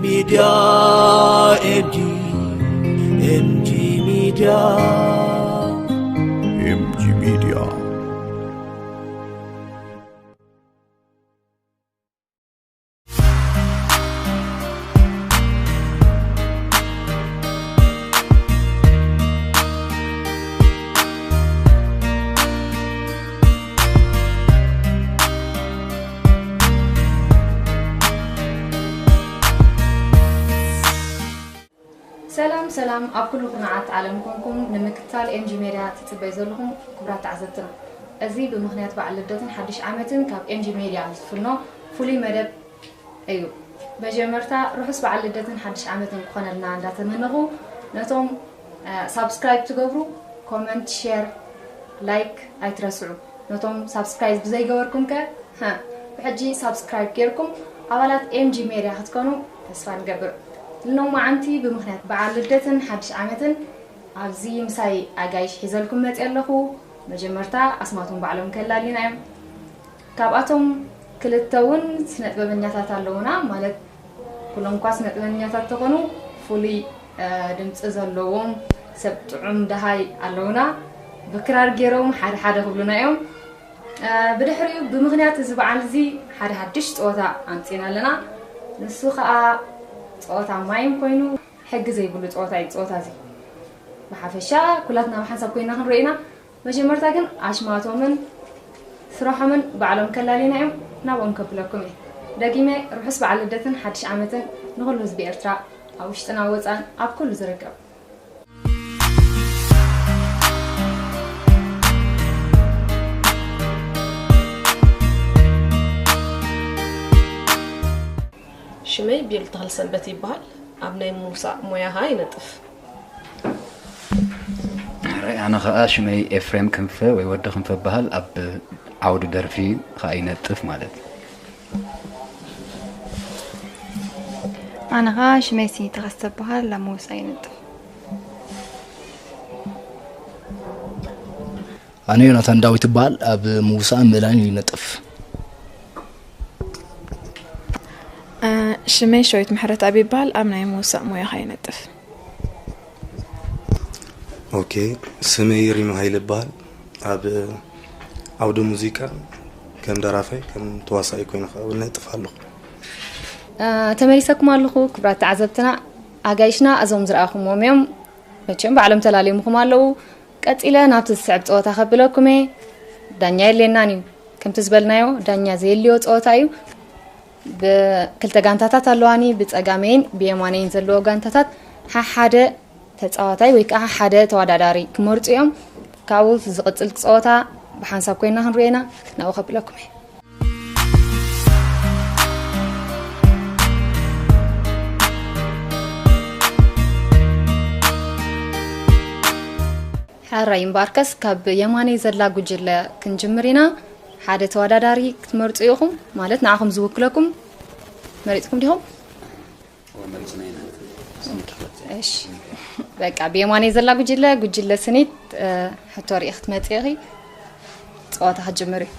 Media, M G, M G Media, M G Media. ሰላም ሰላም፣ ኣብ ኩሉ ኩርናዓት ዓለም ኮንኩም ንምክትታል M G Media ትጽበዩ ዘለኹም ክቡራት ተዓዘብትና፣ እዚ ብምኽንያት በዓል ልደትን ሓድሽ ዓመትን ካብ M G Media ዝፍኖ ፍሉይ መደብ እዩ። መጀመርታ ርሑስ በዓል ልደትን ሓድሽ ዓመትን ክኾነልና እንዳተመነኹ፣ ነቶም ሳብስክራይብ ትገብሩ፣ ኮመንት፣ ሼር፣ ላይክ ኣይትረስዑ። ነቶም ሳብስክራይብ ብዘይገበርኩም ከ ብሕጂ ሳብስክራይብ ጌርኩም ኣባላት M G Media ክትኮኑ ተስፋ ንገብር። ሎማዓንቲ ብምኽንያት በዓል ልደትን ሓድሽ ዓመትን ኣብዚ ምሳይ ኣጋይሽ ሒዘልኩም መፅእ ኣለኹ። መጀመርታ ኣስማቶም ባዕሎም ከላልዩና እዮም። ካብኣቶም ክልተ እውን ስነጥበበኛታት ኣለውና፣ ማለት ኩሎም እኳ ስነጥበበኛታት ተኾኑ ፍሉይ ድምፂ ዘለዎም ሰብ ጥዑም ደሃይ ኣለውና። ብክራር ገይሮም ሓደ ሓደ ክብሉና እዮም። ብድሕሪኡ ብምኽንያት እዚ በዓል እዚ ሓደ ሓድሽ ፀወታ ኣምፂና ኣለና። ንሱ ከዓ ፀወታ ማይም ኮይኑ ሕጊ ዘይብሉ ፀወታ እዩ። ፀወታ እዚ ብሓፈሻ ኩላትና ብሓንሳብ ኮይና ክንርኢ ኢና። መጀመርታ ግን ኣሽማቶምን ስራሖምን ባዕሎም ከላልዩና እዮም። ናብኦም ከብለኩም እየ። ደጊመ ርሑስ በዓል ልደትን ሓድሽ ዓመትን ንኹሉ ህዝቢ ኤርትራ ኣብ ውሽጥን ኣብ ወፃእን ኣብ ኩሉ ዝርከብ። ሽመይ ቤሉ ተኽለሰንበት ይበሃል። ኣብ ናይ ምውሳእ ሞያ ኸኣ ይነጥፍ። ሕራይ፣ ኣነ ኸኣ ሽመይ ኤፍሬም ክንፈ ወይ ወዲ ክንፈ እበሃል። ኣብ ዓውዲ ደርፊ ኸኣ ይነጥፍ ማለት እዩ። ኣነ ኸኣ ሽመይ ሲኒ ተኸስተ እበሃል። ኣብ ምውሳእ ይነጥፍ። ኣነ ዮናታን ዳዊት እበሃል። ኣብ ምውሳእን ምእላይን ይነጥፍ። ሽመይ ሸዊት ምሕረትኣብ ይበሃል። ኣብ ናይ ምውሳእ ሞያ ኸኣ ይነጥፍ። ኦኬ፣ ስመይ ሪሞ ሃይለ እበሃል። ኣብ ዓውዲ ሙዚቃ ከም ደራፋይ ከም ተዋሳኢ ኮይነ ኸኣ እውን እነጥፍ ኣለኹ። ተመሊሰኩም ኣለኹ ክቡራት ተዓዘብትና። ኣጋይሽና እዞም ዝረኣኹምዎም እዮም። መቸም ባዕሎም ተላልዮምኹም ኣለዉ። ቀጺለ ናብቲ ዝስዕብ ጸወታ ከብለኩም እየ። ዳኛ የድልየናን እዩ። ከምቲ ዝበልናዮ ዳኛ ዘየድልዮ ጸወታ እዩ። ብክልተ ጋንታታት ኣለዋኒ፣ ብጸጋመይን ብየማነይን ዘለዎ ጋንታታት ሓሓደ ተጻዋታይ ወይ ከዓ ሓደ ተወዳዳሪ ክመርጹ እዮም። ካብኡ ዝቕጽል ጸወታ ብሓንሳብ ኮይና ክንሪኦ ኢና። ናብኡ ከብለኩም እየ። ሕራይ እምበኣርከስ ካብ የማነይ ዘላ ጉጅለ ክንጅምር ኢና። ሓደ ተወዳዳሪ ክትመርጹ ኢኹም፣ ማለት ንዓኹም ዝውክለኩም መሪጽኩም ዲኹም? እሺ፣ በቃ ብየማነይ ዘላ ጉጅለ፣ ጉጅለ ስኒት፣ ሕቶ ርኢ ክትመጽእ ኢኺ። ጸወታ ክትጅምር እዩ።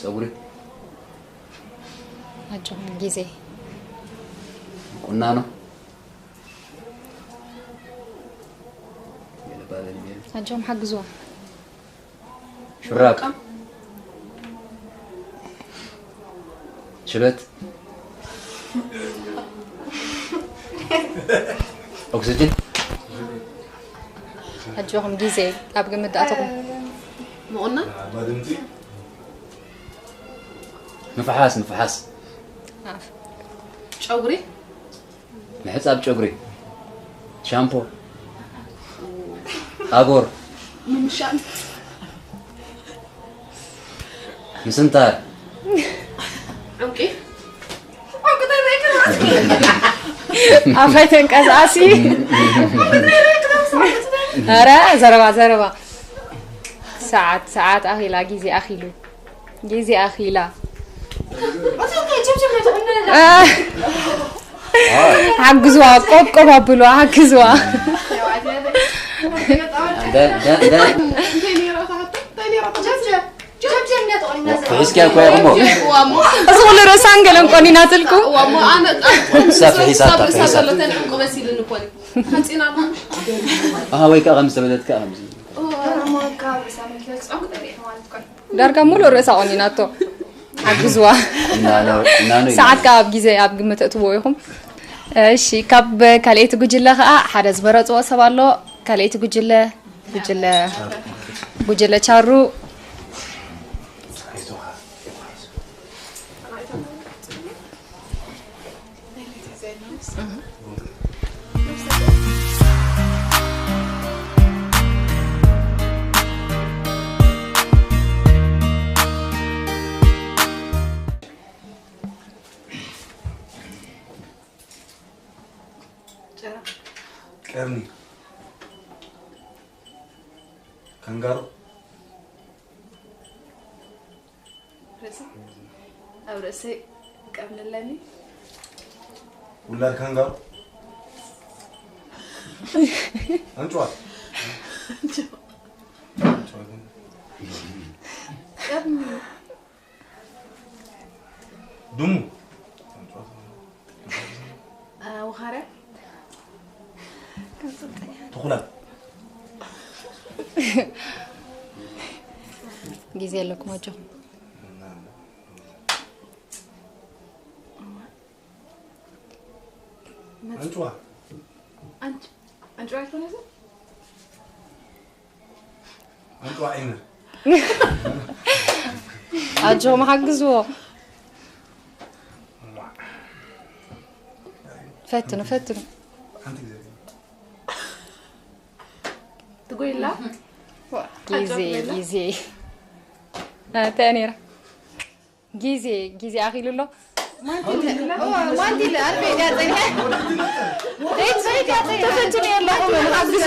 ጸጉሪ ኣጆኹም ግዜ ቁናኖ ኣጆኹም ሓግዝዋ። ሹራብ ሽበት ኦክስጅን ኣጆኹም ግዜ ኣብ ግምት ኣተኹም። ምቑናን ምፍሓስ ምፍሓስ ጨጉሪ ምሕጻብ ጨጉሪ ሻምፖ ኣጎር ምምሻጥ ምስንታር ዕንቂ ኣፋይ ተንቀሳኣሲ ኧረ ዘረባ ዘረባ ሰዓት ሰዓት ኣኺላ ግዜ ኣኺሉ ግዜ ኣኺላ ሓግዝዋ፣ ቆብቆብ ኣብልዋ፣ ሓግዝዋ። ፍሒስኪያ እኮ ኢኹሞ። እዚ ኩሉ ርእሳን ገለን ቆኒናትልኩም። እሳ ፍሒሳታ፣ ፍሒሳታ። ኣሃ፣ ወይ ከዓ ከም ዝተበለትካ ከምዚ። ዳርጋ ሙሉእ ርእሳ ቆኒናቶ። ሓግዝዋ። ሰዓት ከዓ ኣብ ግዜ ኣብ ግምት እትዎ ኢኹም። እሺ፣ ካብ ካልኣይቲ ጉጅለ ከዓ ሓደ ዝመረፅዎ ሰብ ኣሎ። ካልኣይቲ ጉጅለ ጉጅለ ጉጅለ ቻሩ። ቀርኒ ካንጋሮ ኣብ ርእሰይ ቀርኒ ኣለኒ። ውላድ ካንጋሮ ኣንጭዋ ቀርኒ ድሙ ውኻርያ ተኹላ ግዜ ኣለኩም ኣጆኹም። ኣንጭዋ ኣንጭዋ ኣይኮነ ኣንጭዋ ዒምር ኣጆኹም ሓግዝዎ። ፈትኑ ፈትኑ። ትጎይላ ግዜ ግዜ እንታይ ነይራ ግዜ ግዜ ኣኺሉ ኣሎ። ማንቲለ ኣልፌ ድያ ጸኒሐ ተፈትኑ የለኹም ንሓግዞ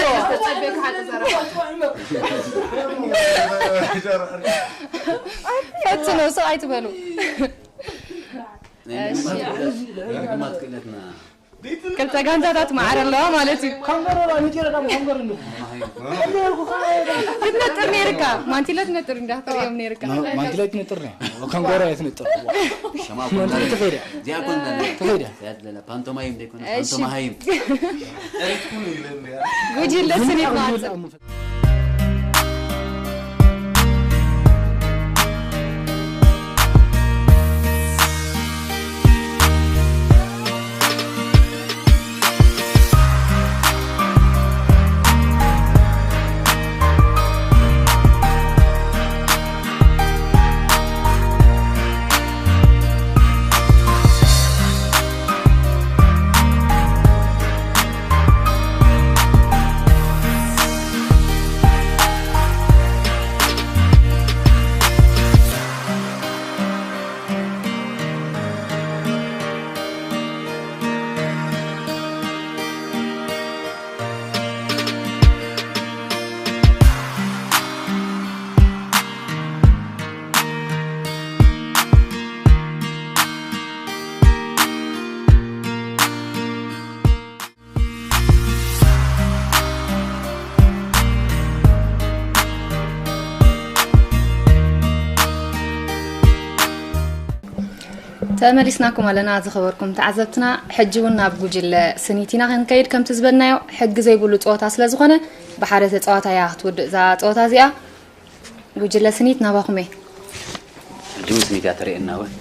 ፈትኑ ስቕ ኣይትበሉ። ግማት ክእለትና ክልተ ጋንታታት ማዕረ ኣለዋ ማለት እዩ። ክትነጥር ነይርካ ማንቲለ ትነጥር እንዳ ክትሪኦም ነይርካ። ማንቲለ ትነጥር ነው ከንጎሮ የትነጥር ሸማኮ ማንቲለ ተኸይዳ እዚኣ ኮን ተኸይዳ ያለላ ፓንቶማይም ደኮን ፓንቶማይም ጉጅለ ስኒት ማለት ተመሊስናኩም ኣለና ዝኸበርኩም ተዓዘብትና። ሕጂ እውን ናብ ጉጅለ ስኒት ኢና ክንከይድ። ከምቲ ዝበልናዮ ሕጊ ዘይብሉ ፀወታ ስለ ዝኾነ ብሓደ ተፃዋታይ እያ ክትውድእ እዛ ፀወታ እዚኣ። ጉጅለ ስኒት ናባኹም እየ። ሕጂ እውን ስኒት እያ ተርእየና እውን።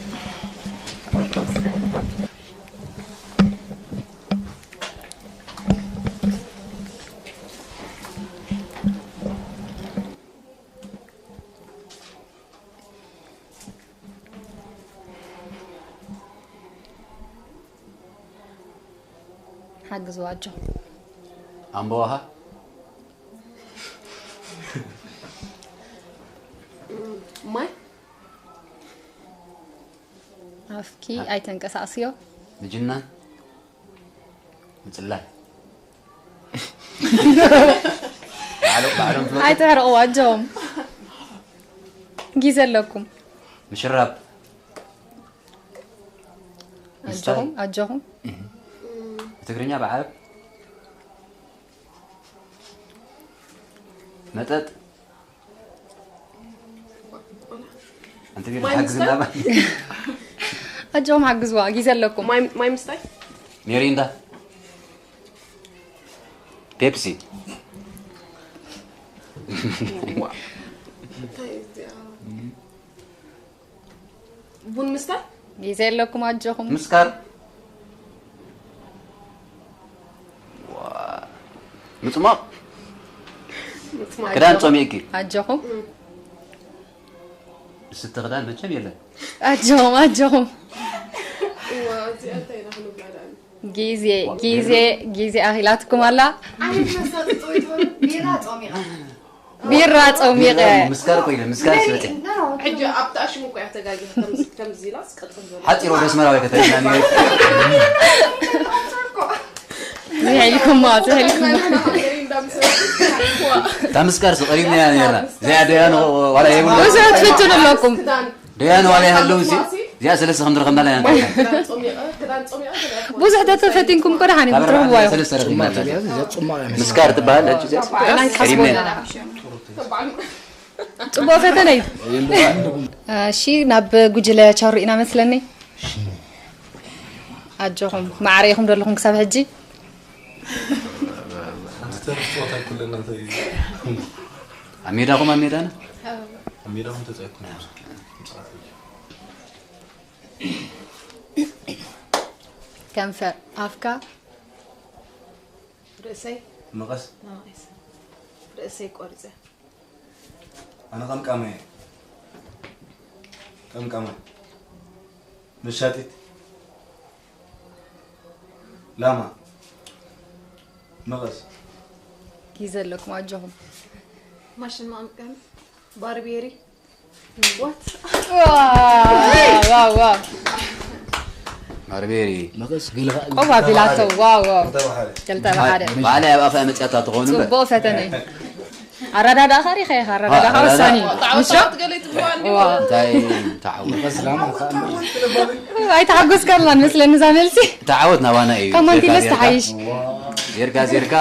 ሓግዝዋ ኣጆ። ኣምበዋሃ ማይ ኣፍኪ ኣይተንቀሳቕስዮ። ምጅናን ምጽላይ ባዕሎም ባዕሎም ዝመጡ ኣይተሕርቕዋ ኣጆም። ግዜ ኣለኩም። ምሽራብ ኣጆኹም ኣጆኹም። ትግርኛ ብዓረብ መጠጥ። ኣንቲ ቤት ማይ ሓግዝና ምስታይ? ኣጆኹም ሓግዝዋ፣ ግዜ ኣለኩም። ማይ ማይ ምስታይ? ሜሪንዳ፣ ፔፕሲ። እንታይ እዚኣ? ቡን ምስታይ? ግዜ ኣለኩም ኣጆኹም። ምስካር። ዋ። ምጽማቕ። ምጽማቕ ክዳን ኣጆኹም። ጾሚእኪ። ኣጆኹም። ዝስተ ክዳን መቸም የለን። ኣጆኹም ኣጆኹም። እዋ፣ እዚኣ እንታይ ኢና ክንብላ ደኣ? ግዜ ግዜ ግዜ ኣኺላትኩም ኣላ። ኣይ መሳጥጦ ይትበሉ ቢራ ጾሚቓ። ቢራ ጾሚቐ። ምስካር ኮይነ ምስካር ስበተ። ሕጂ ኣብቲ ኣሽሙ እኮ እያ ተጋጊኻ ከምዚ ከምዚ ኢላ ስቀጥም ዘሎ። ሓጺር ወደ ኣስመራ ወይ ከተሪና ነይሩ። ዝሕልኩም ዝሕልኩም። እታ ምስካር ስቀሪብና እያ ነይርና። እዚኣ ደያ ነው ዋላ የብሉ። ብዙሕ ትፍትኑ ኣለኩም። ደያን ዋላ ይሃለውሲ እዚኣ ሰለስተ ከም ዝረኸብና ላ ያንተ ብዙሕ ተተፈቲንኩም እኮ ደሓን እዩ ትረኽብዋ ኢኹም። ሰለስተ ረኺብና ኣላ። ምስካር ትበሃል ሕጂ እዚኣ ናይ ትሓስቦ ከሪምና ኣለና። ጽቡቕ ፈተነ እዩ። እሺ ናብ ጉጅለ ቻሩ ኢና መስለኒ። ኣጆኹም ማዕረ ኢኹም ዘለኹም ክሳብ ሕጂ። ዝተርፍ ጨዋታ ኩለና እንታይ እዩ? ኣብ ሜዳኹም ኣብ ሜዳና? ኣብ ሜዳኹም ተጻይኩም። ከንፈር ኣፍካ ርእሰይ መቐስ። መቐስ ርእሰይ ቆሪጸ። ኣነ ቀምቃመ እየ። ቀምቃመ። መሻጢት። ላማ። መቐስ። ግዜ ኣለኩም ኣጆኹም። ማሽን መቐምቀሚ። ባርቤሪ። What? ዋው ዋው ዋው። ባርቤሪ። መቐስ ገለኻ ቆብ ኣቢላቶ። ዋው ዋው። ክልተ ብሓደ። ክልተ ብሓደ። ባዕላ ኣብ ኣፋ መጽያታ ትኾኑ እምበር። ጽቡቕ ፈተነ እዩ። ኣረዳዳእኻ ሪኸ ኢኻ፣ ኣረዳዳእኻ ኣረዳዳ-፣ ወሳኒ እዩ። ጣዕወት ምሾ? ጣዕወት ገለ ይትብልዋ እንዲኹም። እዋ። እንታይ ተዓወት? መቐስ ላማ ከኣ ኣይተሓጎስካልናን መስለኒ እዛ መልሲ። ተዓወት ናባና እዩ። ካብ ማንቲለስ ዜርካ፣ ዜርካ። ተሓይሽ። ዜርካ፣ ዜርካ።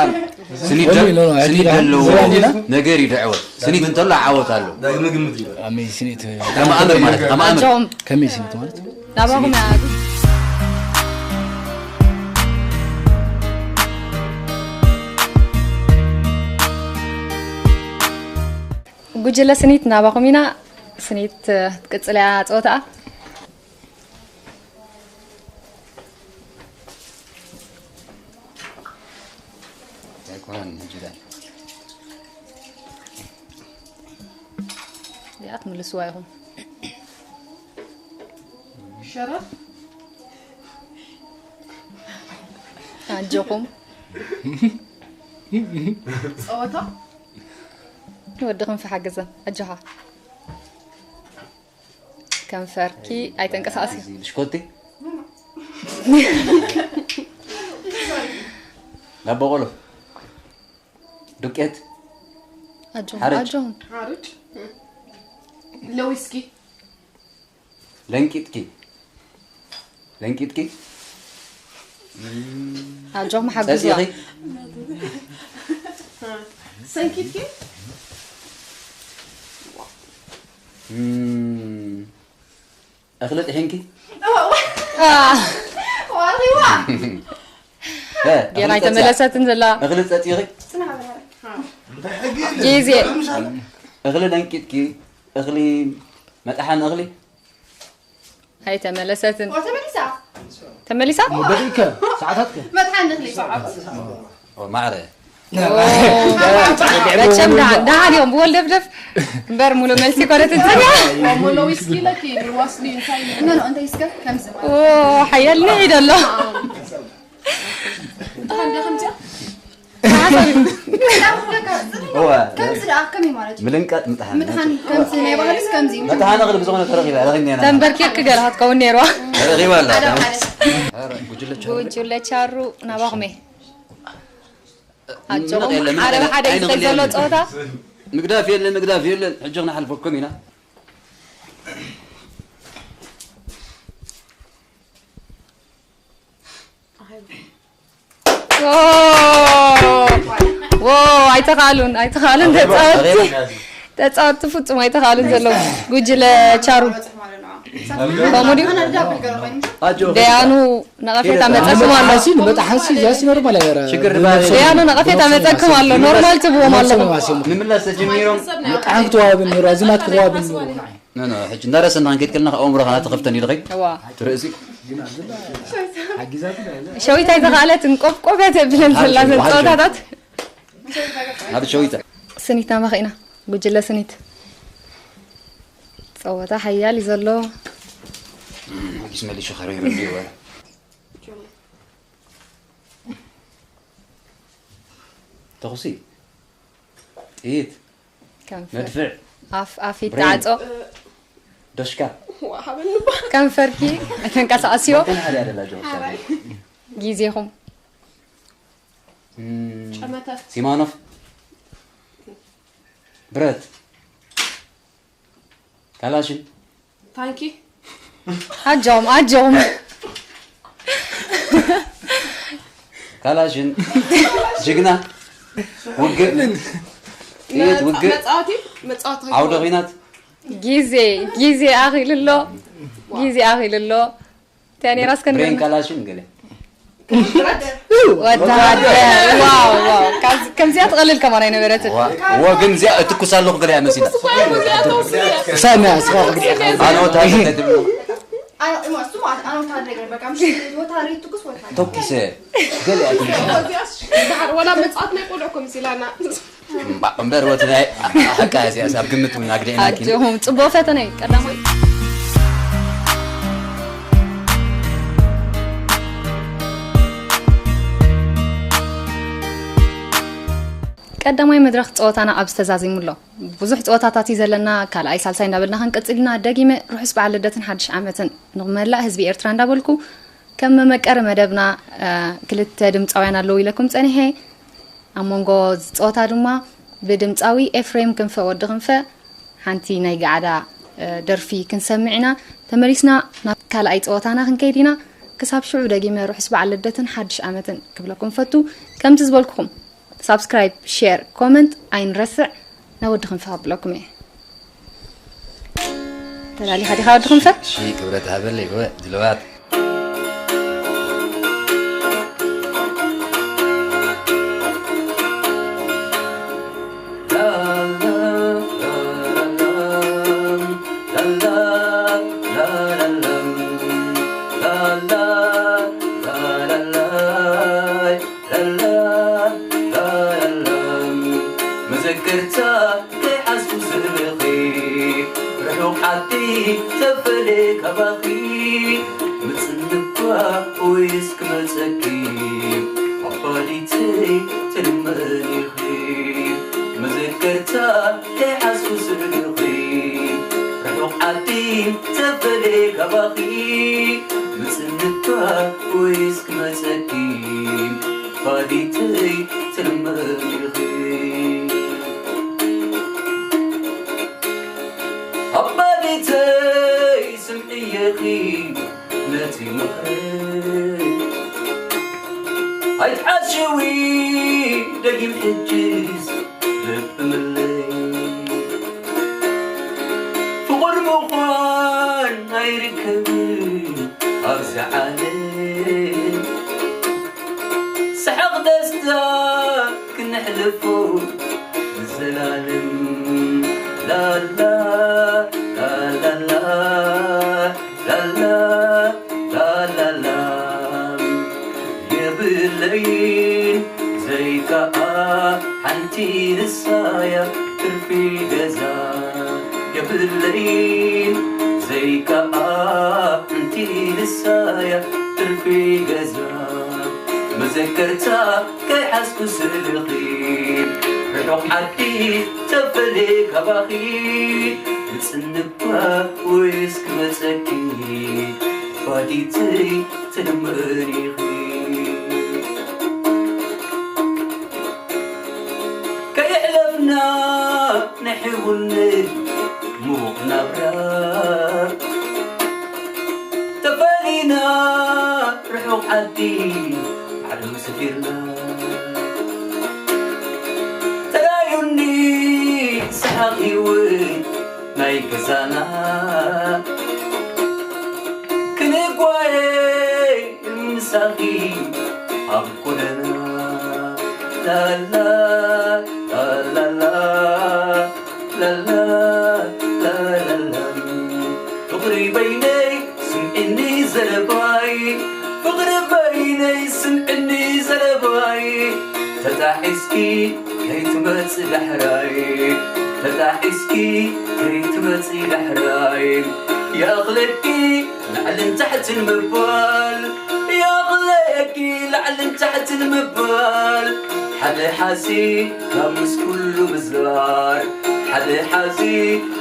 ስኒት ሎሚ ደ-፣ ኖ፣ ኖ፣ ስኒት ኣይዲና። ደለዎ ዚራ ዲና? ነገር እዩ ደዕወት። ስኒት እንተሎ ዓወት ኣሎ። ዳግመ ግምት ይበል። ኣሜ ስኒት። ከመኣምር ማለት፣ ከመኣምር። ኣጆም። ከመይ ስኒት ማለት? ናባኹም እያ። ጉጅለ ስኒት ናባኹም ኢና። ስኒት፣ እ፣ ትቅጽል እያ ጸወታኣ። ኣይኮነን፣ ሕጂ ዳይ። እዚኣ ትምልስዋ ኢኹም። ሸረፍ። ኣጆኹም። ጸወታ። ወዲ ክንፊ ሓግዘ። ኣጆኻ። ከንፈርኪ ኣይተንቀሳቕሲ። እዚ ብሽኮቲ? ዳቦ ቆሎ? ዱቄት? ኣጆም፣ ሓርጭ? ኣጆም። ሓርጭ? ለዊስኪ? ለንቂጥኪ? ለንቂጥኪ? ኣጆም፣ ሓግዝዋ። ጸጺኺ? ሰንኪትኪ? እም፣ እኽሊ ጥሒንኪ? አ። ዋሪዋ። እ፣ ገና እኽሊ ጸጺኻ? ኣይተመለሰትን ዘላ። እኽሊ ጸጺኺ? ጽናሕ በል። ግዜ። እኽሊ ለንቂጥኪ? እኽሊ መጥሓኒ እኽሊ? ኣይተመለሰትን። ኦ፣ ተመሊሳ። ተመሊሳ? ደቂቅ ከ? ሰዓታት ከ? መጥሓኒ እኽሊ። ኦ፣ ማዕረ። ኦ፣ መቸም ደሓን፣ ደሓን እዮም ብወልደፍደፍ። እምበር ሙሉእ መልሲ ኮነት እንትን። ሙሉ ዊስኪ ለኪ፣ ዋስሊ እንታይ? ኖ፣ ኖ፣ እንታይ እስከ ከምዚ ማለት። ኦ፣ ሓያል ንዒ ደሎ። ደሓን ዲኻ ከምዚኣ? እዋ። ከምዚ ደኣ ከመይ ማለት እዩ? ምልንቃጥ ምጥሓን። ምጥሓን ከምዚ ናይ ባህልስ ከምዚ እዩ። መጥሓን እኽሊ ብዝኾነ ተረኺባ፣ ረኺብና ኢና። ተንበርኪኽኪ ገለ ክትከውን ነይርዋ። ተረኺባ ኣላ። ሓደ ሓደ። ኧረ፣ ጉጅለ ቻሩ። ጉጅለ ቻሩ ናባኹም እየ። ኣጆኹም፣ የለን፣ ሓደ ብሓደ እዩ ኣይንኽእል ዘሎ የለን። ጸወታ። ምግዳፍ የለን፣ ምግዳፍ የለን። ሕጂ ክንሓልፈኩም ኢና። ዎ፣ ኣይተኻሉን ኣይተኻሉን ተፃወቲ ተፃወቲ ፍፁም ኣይተኻሉን ዘለዉ ጉጅለ ቻሩ ከምኡ ድዩ? ደያኑ ነቐፌታ መፀኩም ኣሎ። ሽግር ባለ ደያኑ ነቐፌታ መፀኩም ኣሎ። ኖርማል ትብዎም ኣሎ። ኖርማል ትብዎም ኣለኹም። ንምለስ ተጀሚሮም ብጣዕሚ ክትዋብን ነይሩ ኣዚማት ክትዋብን ነይሩ ንዓይ። ኖ ኖ ሕጂ እንዳረሰና ክንከይድ ከለና ካብ ኣእምሮኻ ተኸፍተን ይልኸይ እዋ ትርእሲ ሸዊት ኣይተኻእለትን ቆብቆብ እያ ተብለን ዘላ ዘን ፀወታታት ናብ ሸዊታ ስኒት ናባኺ ኢና ጉጅለ ስኒት ፀወታ ሓያል እዩ ዘሎ ጊስ መሊሹ ከረይሩ እንዲወ ተኹሲ ጥይት ከንፈር መድፍዕ ኣፍ ኣፍ ይተዓፆ ዶሽካ ከንፈርኪ ኣይተንቀሳቀስዮ ወገን ሓደ ኣደላ ጆ ጊዜኹም ጨመተ ሲማኖፍ ብረት ካላሽን ታንኪ ኣጆም ኣጆም ካላሽን ጅግና ውግእ ጥይት ውግእ መፃወቲ መፃወቲ ዓውደ ኹናት ጊዜ ጊዜ ኣኺሉ ኣሎ ጊዜ ኣኺሉ ኣሎ እንታይ ነይራ እስከ ብሬን ንገርና ካላሽን ገለ ወተሃደር ዋው ዋው ካብዚ- ከምዚኣ ትቐልል ከማን ኣይነበረትን ወግን እዚኣ እትኩስ ኣለኹ ገለ እያ መሲላ ሳና ስኻ ክግዲዕካ ኣነ ወታደር ተድብሉ أنا أنا أنا وتهدري بقى مش وتهدري تكس وتهدري ተኩሰ ገለ እያ ትመስል ዳር ወላ መፅኣት ናይ ቆልዑ ከምዚ ኢላና እምበር ወቲ ናይ ሓቃ እዚኣስ ኣብ ግምት እውን ኣግዲዕናኪ ኣጆኹም ፅቡቅ ፈተነ እዩ ቀዳማይ ቀዳማይ መድረኽ ፀወታና ኣብዚ ተዛዚሙ ኣሎ ብዙሕ ፀወታታት እዩ ዘለና ካልኣይ ሳልሳይ እንዳበልና ክንቅፅል ኢና ደጊመ ርሑስ በዓል ልደትን ሓድሽ ዓመትን ንመላእ ህዝቢ ኤርትራ እንዳበልኩ ከም መመቀሪ መደብና ክልተ ድምፃውያን ኣለዉ ኢለኩም ፀኒሐ ኣብ መንጎ እዚ ፀወታ ድማ ብድምፃዊ ኤፍሬም ክንፈ ወዲ ክንፈ ሓንቲ ናይ ገዓዳ ደርፊ ክንሰምዕ ኢና ተመሊስና ናብ ካልኣይ ፀወታና ክንከይድ ኢና ክሳብ ሽዑ ደጊመ ርሑስ በዓል ልደትን ሓድሽ ዓመትን ክብለኩም ፈቱ ከምቲ ዝበልኩኹም ሳብስክራይብ ሸር ኮመንት ኣይንረስዕ ናብ ወዲ ክንፈ ከብለኩም እየ ተላሊኻ ዲኻ ወዲ ክንፈ እሺ ክብረት ሃበለይ ድልዋት መዘከርታ ከይሓዝኩ ስእልኺ ርሑቕ ዓዲ ተፈልየ ካባኺ ምጽንኳ ወይስ ክመጸኪ ኣባዲተይ ትልመን ኢኺ መዘከርታ ከይሓዝኩ ስእልኺ ርሑቕ ዓዲ ተፈልየ ካባኺ ምጽንኳ ወይስ ክመጸኪ ኣባዲተይ ትልመን ኢኺ ኣባዲተይ ስምዕየኺ ነቲ ምኽረይ ኣይትዓሽዊ ደጊም ሕጅስ ልቢ ምለይ ፍቑር ምዃን ኣይርከብን ኣብዚ ዓለም ሰሓቕ ደስታ ክነሕልፎ ንዘላለም ላላ ላላላ ላላ ላላላ የብለይን ዘይከኣ ሓንቲ ንሳያ ትርፊ ገዛ የብለይን ዘይከኣ ሓንቲ ንሳያ ትርፊ ገዛ መዘከርታ ከይሓዝኩ ስእልኺ ርሑቕ ዓዲ ተፈሊ ካባኺ ክጽንባ ወይስ ክመጸኪ ፋዲተይ ትልምኒ ኢኺ ከየሕለፍና ንሕውነት ምዉቕ ናብራ ተፈሊና ርሑቕ ዓዲ ዓዱ ሰፊርና ተራዩኒ ሰሓቕ ህይወት ናይ ገዛና ክንጓየ ምሳኺ ኣብ ጎደና ላላ ላላላ ላላ ላላላ ፍቕሪ በይነይ ስምዕኒ ዘለባይ ፍቕሪ በይነይ ስምዕኒ ዘለባይ ተጣሒስኪ ከይትመጽ ዳሕራይ ተጣሒስኪ ከይትመጽ ዳሕራይ ይኣኽለኪ ላዕልን ታሕትን ምባል ይኣኽለኪ ላዕልን ታሕትን ምባል ሓደ ሓሲ ካብ ምስ ኩሉ ምዝራር ሓደ ሓሲ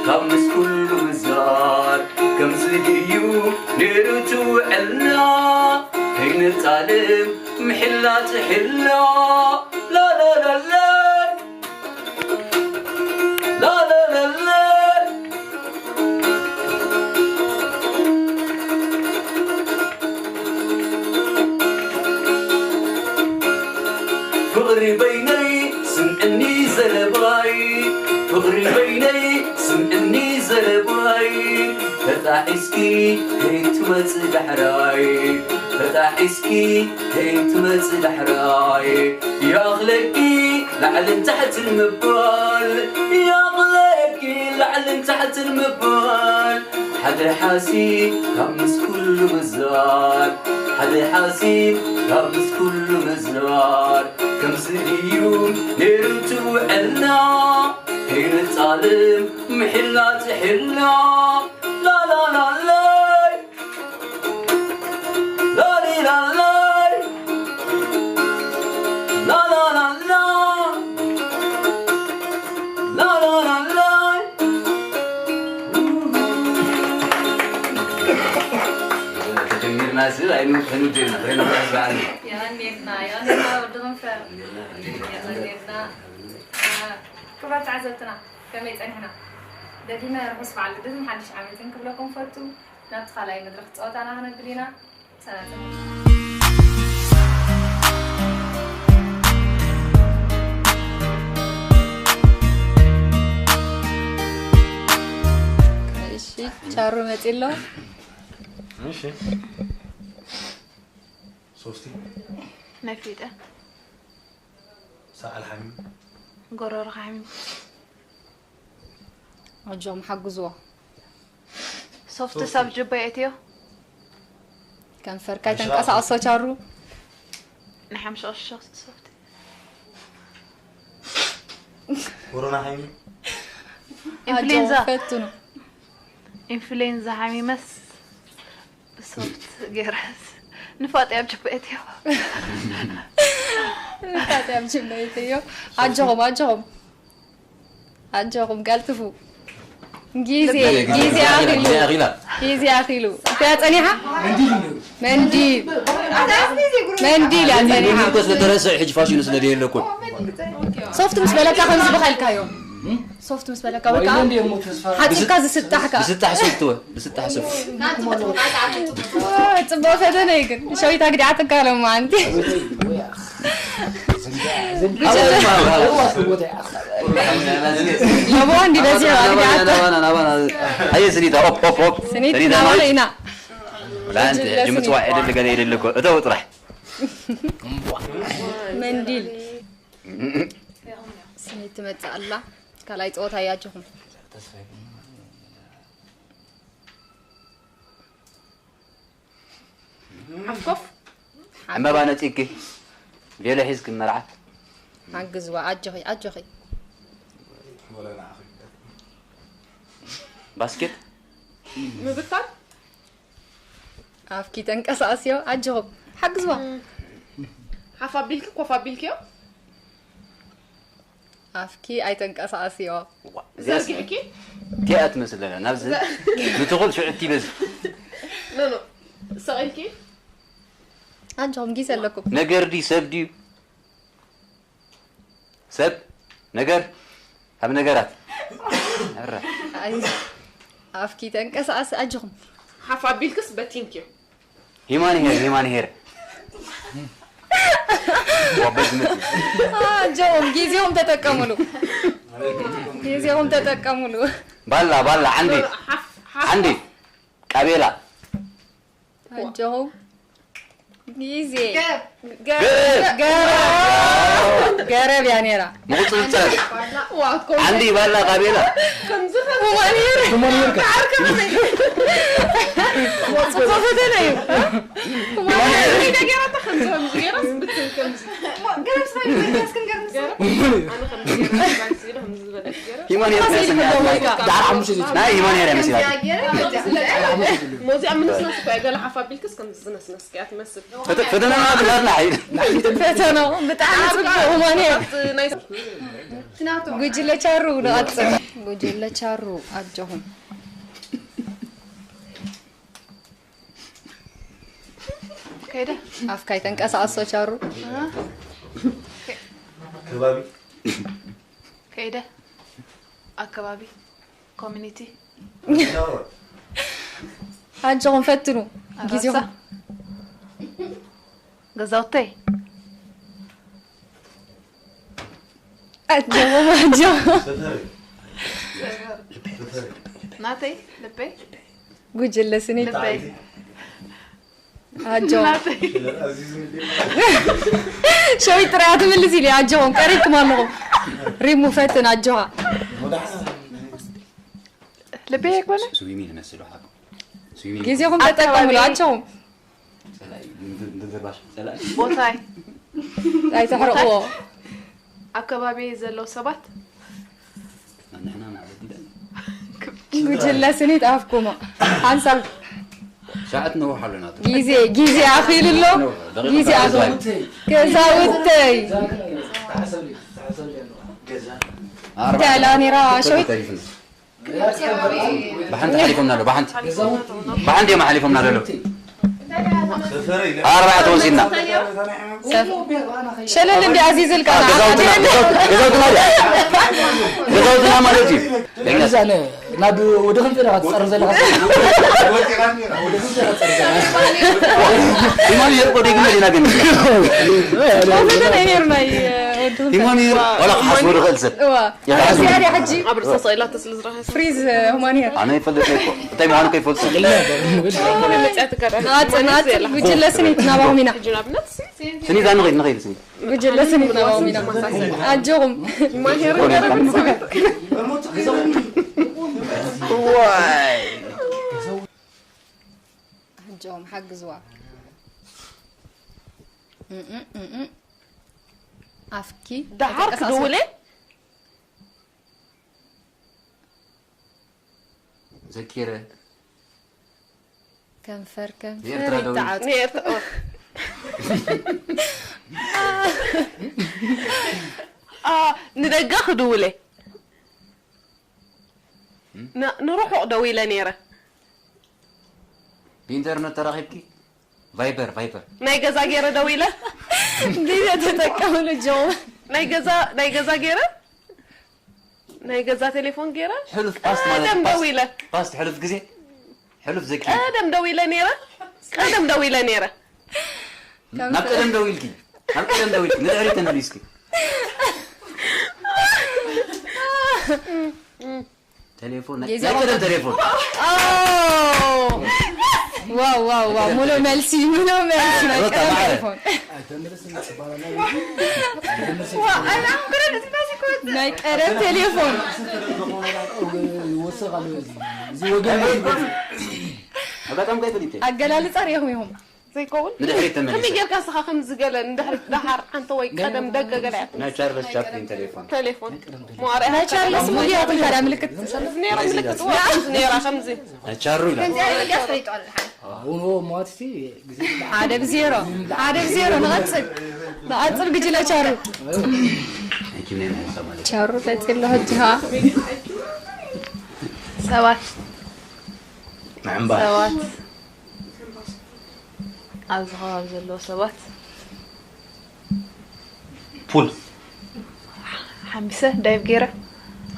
ካብ ምስ ኩሉ ምዝራር ከምዚ ድዩ ነይሩ ትውዕልና ከይንጣልም ምሕላ ትሕላ ላላላላ ላላላላ ፍቕሪ በይነይ ስምዕኒ ዘለባይ ፍቕሪ በይነይ ስምዕኒ ዘለባይ ተጣሒስኪ ከይትመጽ ዳሕራይ ተጣሒስኪ ከይትመጽ ዳሕራይ ይኣኽለኪ ላዕልን ታሕትን ምባል ይኣኽለኪ ላዕልን ታሕትን ምባል ሓደ ሓሲ ካብ ምስ ኩሉ ምዛር ሓደ ሓሲ ካብ ምስ ኩሉ ምዛር ከምዚ እዩ ነይሩ ትውዕልና ከይንጣልም ምሕላ ትሕላ ላላላላይ ላሊላላይ ላላላላ ላላላላይ ተጀሚርና ሲ ኣይንውሕኑ ጀና ሬና ባዓል የቐንየልና የቐንየልና ወዲ ክንፈር የቐንየልና ክብራት ተዓዘብትና ከመይ ጸኒሕና ደጊመ ርሑስ በዓል ልደትን ሓድሽ ዓመትን ክብለኩም ፈቱ ናብቲ ካልኣይ መድረኽ ጸወታና ክነብል ኢና ሰናትም እሺ ቻሩ መፂ ኣሎ እሺ ሶፍቲ ነፊጠ ሰዓል ሓሚም ጎረርኻ ሓሚም ኣጆም ሓግዝዎ። ሶፍቲ ሳብ ጅባ የእትዮ። ከንፈርካ ኣይተንቀሳቕሶ ቻሩ። ንሓምሽቕሽቕ ሶፍቲ። ኮሮና ሓይሚ ኢንፍሉዌንዛ ፈትኑ። ኢንፍሉዌንዛ ሓሚመስ ብሶፍት ገይረስ ንፋጥ ኣብ ጅባ የእትዮ። ንፋጥ ኣብ ጅባ የእትዮ። ኣጆኹም ኣጆኹም ኣጆኹም ቀልጥፉ። ጊዜ ጊዜ ኣኺሉ ጊዜ ኣኺሉ። እንታይ ጸኒሓ? መንዲል መንዲል እያ ጸኒሓ። እኮ ስለተረስዕ ሕጂ ፋሽኑ ስለ ደየለ እኮ። ሶፍት ምስ በለካ ከምዚ በኸልካዮ። ሶፍት ምስ በለካ ወይ ከዓ ሓፂብካ ዝስጣሕ ከዓ። ዝስጣሕ ሶፍት ወይ ዝስጣሕ ሶፍት። ጽቡቕ ፈተነ እዩ ግን ሸዊት ኣግዲዓትካ ሎማ ኣንቲ። ኣየ ስኒታ ኦፕ ኦፕ ኦፕ ስኒት ናባና ኢና ላንተ ሕጂ ምፅዋዕ የደሊ ገለ የደሊ እኮ እተው ጥራሕ መንዲል ስኒት ትመፅእ ኣላ ካልኣይ ፀወታ እያችኹም ሓፍኮፍ ዕምበባ ነፂግኪ ቬሎ ሒዝኪ መርዓት ሓግዝዋ ኣጆኺ ኣጆኺ ባስኬት ምብታን ኣፍኪ ተንቀሳቀስዮ ኣጆኹም ሓግዝዋ ሓፍ ኣቢልኪ ኮፍ ኣቢልኪዮ ኣፍኪ ኣይተንቀሳቀስዮ ዘርጊሕኪ እቲኣ ትመስል ዘላ ናብዚ ንትኹል ሽዑ እትይበዚ ኖ ኖ ሰቂልኪ ኣጆኹም ጊዜ ኣለኩም ነገር ድዩ ሰብ ድዩ ሰብ ነገር ካብ ነገራት ኧረ ኣይ ኣፍኪ ተንቀሳቀሲ ኣጆኹም ሓፍ ኣቢልክስ በቲንኪዮ ሂማን ሄር ሂማን ሄር ኣጆኹም፣ ግዜኹም ተጠቀምሉ። ግዜኹም ተጠቀምሉ። ባላ ባላ ዓንዲ ዓንዲ ቃቤላ። ኣጆኹም። ግዜ ገረብ። ገረብ እያ ነይራ። ምቁፅፅር። ዓንዲ ባላ ቃቤላ። ኩማኒር። ኩማኒር። ጽቡቅ ፈተነ እዩ። ኩማኒር። ሂማን ሄር ናይ ስምዒት ማይካ። ናይ ሂማን ሄር እያ መሲላ። ሞዚኣ ምንስናስ እኮ እያ፣ ገለ ሓፍ ኣቢልክስ ከምዚ ዝነስነስ እያ ትመስል። ፈተ-፣ ፈተናና ግን ኣድላዒ። ፈተናኡ ብጣዕሚ ጽቡቕ ሂማን ሄር። ጉጅለ ቻሩ ንቐጽል። ጉጅለ ቻሩ ኣጆኹም። ከይደ ኣፍካ ይተንቀሳቐሶ ቻሩ። ከባቢ ከይደ ኣከባቢ ኮሚኒቲ ኣጆኹም ፈትኑ ኣራሳ። ግዜኹም። ገዛውተይ ኣጆኹም ኣጆኹም። ናተይ ልበይ ጉጅለ ስኒት ልበይ ኣጆ። ሸዊት ጥራይ ትምልስ ኢለ ኣጆኹም ቀሪብኩም ኣለኹም። ሪሙ ፈትን ኣጆኻ። ልበይ ኣይኮነ። ስዊሚ ንመስል ሓቁ። ስዊሚ ግዜኹም ተጠቀምሉ ኣጆኹም። ጸላኢ፣ እንትን፣ እንትን ዘባሽ፣ ጸላኢ። ቦታይ። ኣይተሕርቕዎ። ኣብ ከባቢ ዘለዉ ሰባት ንሕና ማለት እንደ ጉጅለ ስኒት ኣፍኩሞ ሓንሳብ ሻዕት ነውሕ ኣለና። ግዜ፣ ግዜ ኣኺሉ ኣሎ። ግዜ ኣኺሉ። ገዛውተይ። ኣርባዕተ እንታይ ኣላ ነይራ ሸዊት? ተሪፍና። ብሓንቲ ሓሊፎምና ኣለዉ፣ ብሓንቲ። ብሓንቲ እዮም ሓሊፎምና ዘለዉ። ኣርባዕተ ወሲድና። ሰብ ሸለል እንዲ ኣዚዝልካ ኣ፣ ገዛውትና፣ ገዛውት-፣ ገዛውትና ድያ? ገዛውትና ማለት እዩ። እዛ ነ-፣ ናብ ወዲ ክንፈ ኢኻ ትጸርፍ ዘለኻ። ወዲ ክንፈ ኢኻ ትጸርፍ ዘለኻ። ኢማን የርቆ ደግመ ዲና ግን። ኮመንት ናይ ነይሩ ናይ ወዲ ክንፈ። ኢማን የር-፣ ዋላ ክሓስቦ ዝኽእል ሰብ። እዋ። ይሓስቦ። እዚኣ ድያ ሕጂ? ኣብ ርእሳ ስቕ ኢላቶ ስለ ዝረኸሰ። ፍሪዝ፣ እ፣ ሂማን ሄር። ኣነ ይፈልጥ እኮ። እንታይ ምዃኑ ከይፈልጡ። መጽያ ትከዳ። ንቐጽል፣ ንቐጽል። ጉጅለ ስኒት ናባኹም ኢና። ሕጂ ንኣብነት ሲ-፣ ስኒት፣ ንኸይድ፣ ንኸይድ፣ ስኒት። ጉጅለ ስኒት ናባኹም ኢና። ኣጆኹም። ሂማን ሄር። ዋይ። ኣጆኹም፣ ሓግዝዋ። እም፣ እም፣ እም። ኣፍኪ ደሓር ተንቀሳቐሲ። ክድውል እየ። ዘኪረ። ከንፈር፣ ከንፈር የኤርትራ ደውል። ይተዓጽ። ንኤርትራ፣ ኦ። ኣ፣ ንደገ ክድውለ። ን-፣ ንርሑቕ ደዊለ ነይረ። ብኢንተርነት ተራኺብኪ? ቫይበር፣ ቫይበር። ናይ ገዛ ገይረ ደዊለ። ግዜ ተጠቀምሉ ጆ። ናይ ገዛ፣ ናይ ገዛ ገይረ? ናይ ገዛ ቴሌፎን ገይረ? ሕሉፍ ፓስት ማለት ቀደም ፓስት፣ ደዊለ። ፓስት ሕሉፍ ግዜ? ሕሉፍ ዘኪ። ቀደም ደዊለ ነይረ? ቀደም ደዊለ ነይረ። ናብ ቀደም ደዊልኪ። ናብ ቀደም ደዊልኪ። ንድሕሪት ተመሊስኪ። ቴሌፎን፣ ናይ፣ ግዜ ናይ ቀደም ቴሌፎን። ኦ! ዋው፣ ዋው፣ ዋው። ሙሉእ መልሲ፣ ሙሉእ መልሲ። ናይ ሮታ ቀደም ማዕረ። ቴሌፎን። ዋ፣ ኣይ፣ ኣሁን ግረ፣ እዚ ባሲ ኮት። ናይ ቀደም ቴሌፎን። ይወሰኽ ኣሎ እዚ። እዚ ወገን ኣጋጣሚ ከይፈሊጠ። ኣገላልጻ ርኢኹም ኢኹም። ዘይከውን? ንድሕሪት ተመሊሰ። ከመይ ጌርካ ንስኻ ከምዚ ገለ ንድሕሪት ደሓር ዓንተ ወይ ቀደም ደገ ገለ እያ ናይ ቻርለስ ቻፕሊን ቴሌፎን። ቴሌፎን። መዋርያ ናይ ቻርለስ ሙሉእ ያትን ታዲያ ምልክት። ነይራ ምልክት፣ ዋ፣ ከምዚ ነይራ፣ ከምዚ። ናይ ቻሩ ኢላ። ከምዚ ዓይነት ድያ ትፈልጦ ኣለሓን? ኣሁን ኦ ሞት ሲ ግዜ ሓደ ብዜሮ። ሓደ ብዜሮ። ንቐጽል። ንቐጽል ግጅለ ቻሩ። ናይ ኪም ናይ ምሕሳብ ማለት። ቻሩ ፈጺሉ ሕጂ ኸኣ። ሰባት። ምዕንባር። ሰባት። ኣብዚ ከባቢ ዘለዉ ሰባት ፑል። ሓሚሰ ዳይቭ ገይረ።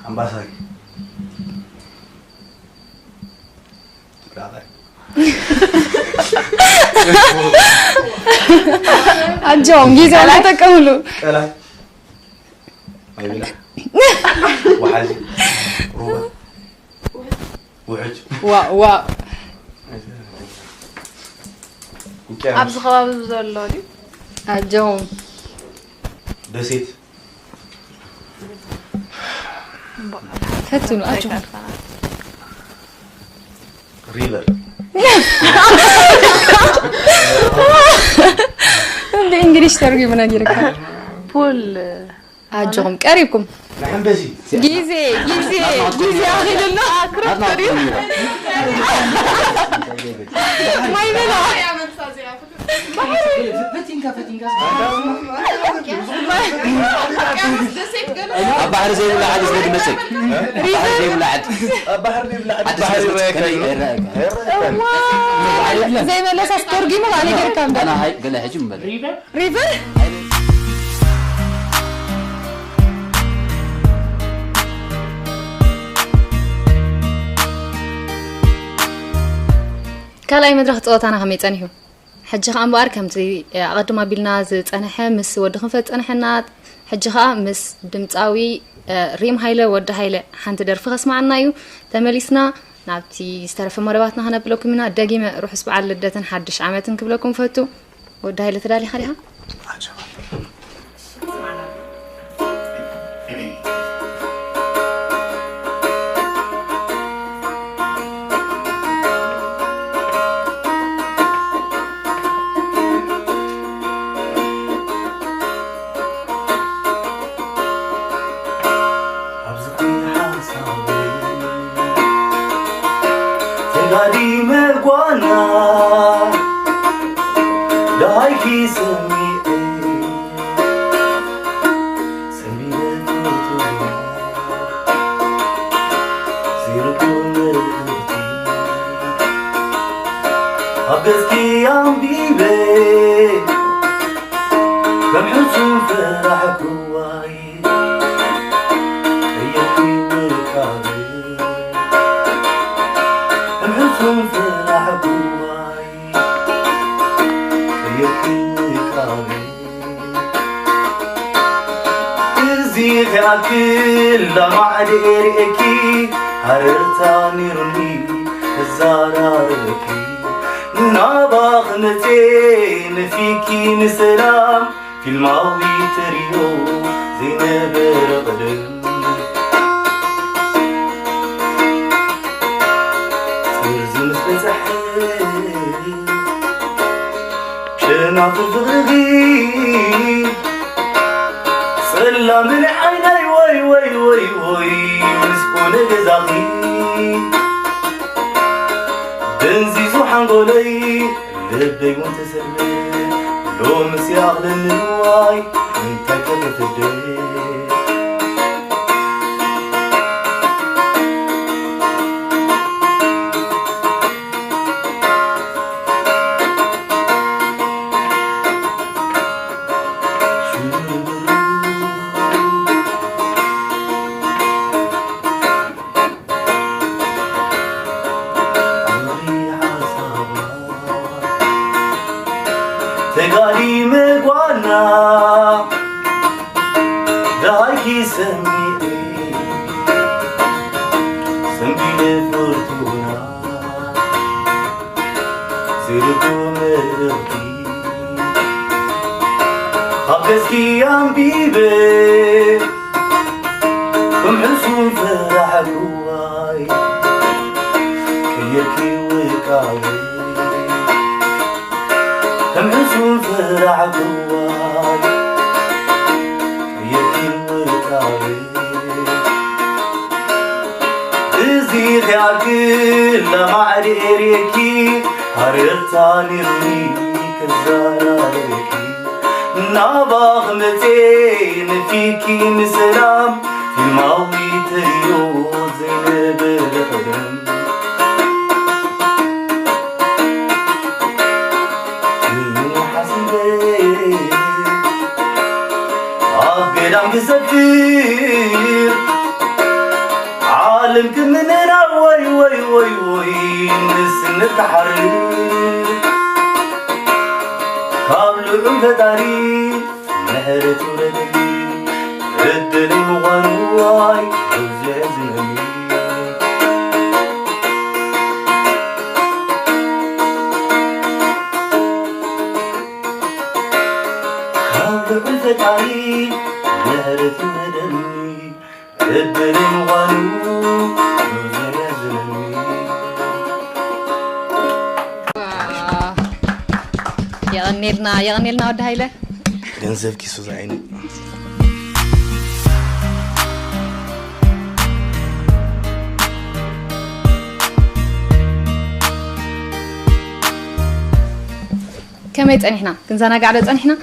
ሓምባሳይ። ብራኸ። ኣጆም ግዜ ቀላይ? ተጠቀምሉ። ቀላይ፣ ማይ ብላዕ፣ ወሓዚ፣ ሩባ፣ ውሕጅ፣ ዋ ዋ ውቅያኖስ፣ ኣብዚ ከባቢ ዘሎ ድዩ? ኣጆም ደሴት፣ ፈትኑ ኣጆም። ሪቨር፣ ብእንግሊሽ ተርጉሙ ነጊርካ። ፑል ኣጆኹም ቀሪብኩም። ንሐንበሲ፣ ግዜ ግዜ ግዜ ኣኺሉና። ማይ በላ። ፈቲንካ ፈቲንካ ኣብ ባሕሪ ዘይብሉ ዓዲ ዝመሰል። ባሕሪ ዘይብሉ ዓዲ። ኣብ ባሕሪ ዘይብላ ዓዲ ዓዲ ባሕሪ ዝመሰል ይረኣየካ ከመይ እዩ። ይረኣየካ? ዘይመለሳ ኣስኮርጊሙ ከኣ ነጊርካ እምበር። ኣና ሃይ ገለ ሕጂ እምበር። ሪቨር ካልኣይ መድረኽ ፀወታና ከመይ ጸኒሑ? ሕጂ ኸኣ እምበኣር ከምቲ ኣቐድም ኣቢልና ዝጸንሐ ምስ ወዲ ክንፈ ዝጸንሐና፣ ሕጂ ኸኣ ምስ ድምጻዊ ሪም ሃይለ፣ ወዲ ሃይለ፣ ሓንቲ ደርፊ ከስምዓና እዩ። ተመሊስና ናብቲ ዝተረፈ መደባትና ከነብለኩም ኢና። ደጊመ ርሑስ በዓል ልደትን ሓድሽ ዓመትን ክብለኩም ፈቱ። ወዲ ሃይለ ተዳሊኻ ዲኻ? ኣብዚ ኹይኑ ሓሳበይ ተጋዲመ ጓና ደሃይኪ ሰሚዐ ሰንቢደ ፍጡር ዘይርድኦ መልእኽቲ ኣብ ገጽኪ ኣንቢበ ከም ሕሱም ፈራሕክዋይ ቀየርኪ ውቃበ ከም ሕሱም ፈራሕክዋይ ቀየርኪ ውቃበ እዚ ኺኣክል ላማዕደ ኤርኤኪ ሃረርታ ነይሩኒ ክዛራረበኪ ናባኺ መጼ ነፊኪ ንሰላም ፊልማዊ ተሪዮ ዘይነበረ ቀደም ጥርዚ ምስ በጽሐ ጨናፍር ፍቕርኺ ጸላምን ዓይነይ ወይ ወይ ወይ ወይ ምስ ኮነ ገዛኺ ደንዚዙ ሓንጎለይ ልበይ እውን ተሰልበ ሎምስ ይኣኽለኒ ንዋይ እንታይ ከፍትደ ተጋዲመ ጓና ደሃይኪ ሰሚዐ ሰንቢደ ፍርቱና ዘይርድኦ መልእኽቲ ካብ ገጽኪ ኣንቢበ ከም ሕሱም ፈራሕክዋይ ቀየርኪ ውቃበ ከም ሕሱም ፈራሕክዋይ ቀየርኪ ውቃበ እዚ ኺኣክል ለማዕድ ኤርየኪ ሃረርታ ኔርኒ ክዛረበኪ ናባኽ መጼ ነፊኪ ንሰላም ፊልማዊ ተሪዮ ዘይነበረ ቐደም ሓሲበ ኣብ ገዳም ክሰፍር ዓለም ክምነና ወይ ወይ ወይ ወይ ንስነት ክሓርር ልዑል ፈጣሪ ምሕረት ውረደኒ፣ ዕድለይ ምዃኑ ዋይ ብዙሕ ዝመኒ። ካብ ልዑል ፈጣሪ ምሕረት ውረደኒ፣ ዕድለይ ምዃኑ ብዙሕ የሕዝነኒ። የቐኔልና፣ የቐኔልና ወዲ ሃይለ። ገንዘብ ኪሱ ዝዓይኒ። ከመይ ጸኒሕና? ክንዘናጋዕ ዶ ጸኒሕና?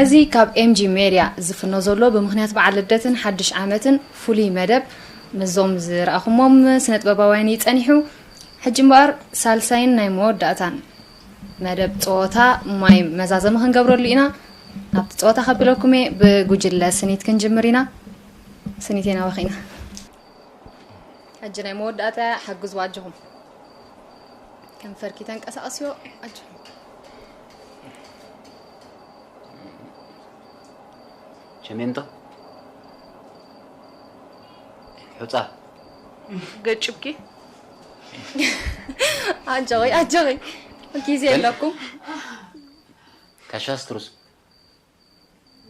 እዚ ካብ ኤምጂ ሜድያ ዝፍኖ ዘሎ ብምኽንያት በዓል ልደትን ሓድሽ ዓመትን ፍሉይ መደብ ምስዞም ዝረኣኹሞም ስነ ጥበባውያን እዩ ጸኒሑ። ሕጂ እምበኣር ሳልሳይን ናይ መወዳእታን መደብ ጸወታ ማይ መዛዘሚ ክንገብረሉ ኢና። ናብቲ ጸወታ ከብለኩም እየ። ብጉጅለ ስኒት ክንጅምር ኢና። ስኒት ናባኺ ኢና። ሕጂ ናይ መወዳእታ ሓግዝዋ ኣጆኹም። ከንፈርኪ ተንቀሳቐስዮ ኣጆኹም። ሸሜንቶ ሑጻ ገጭብኪ ኣጆኺ ኣጆኺ። ግዜ የለኩም። ካሻስትሩስ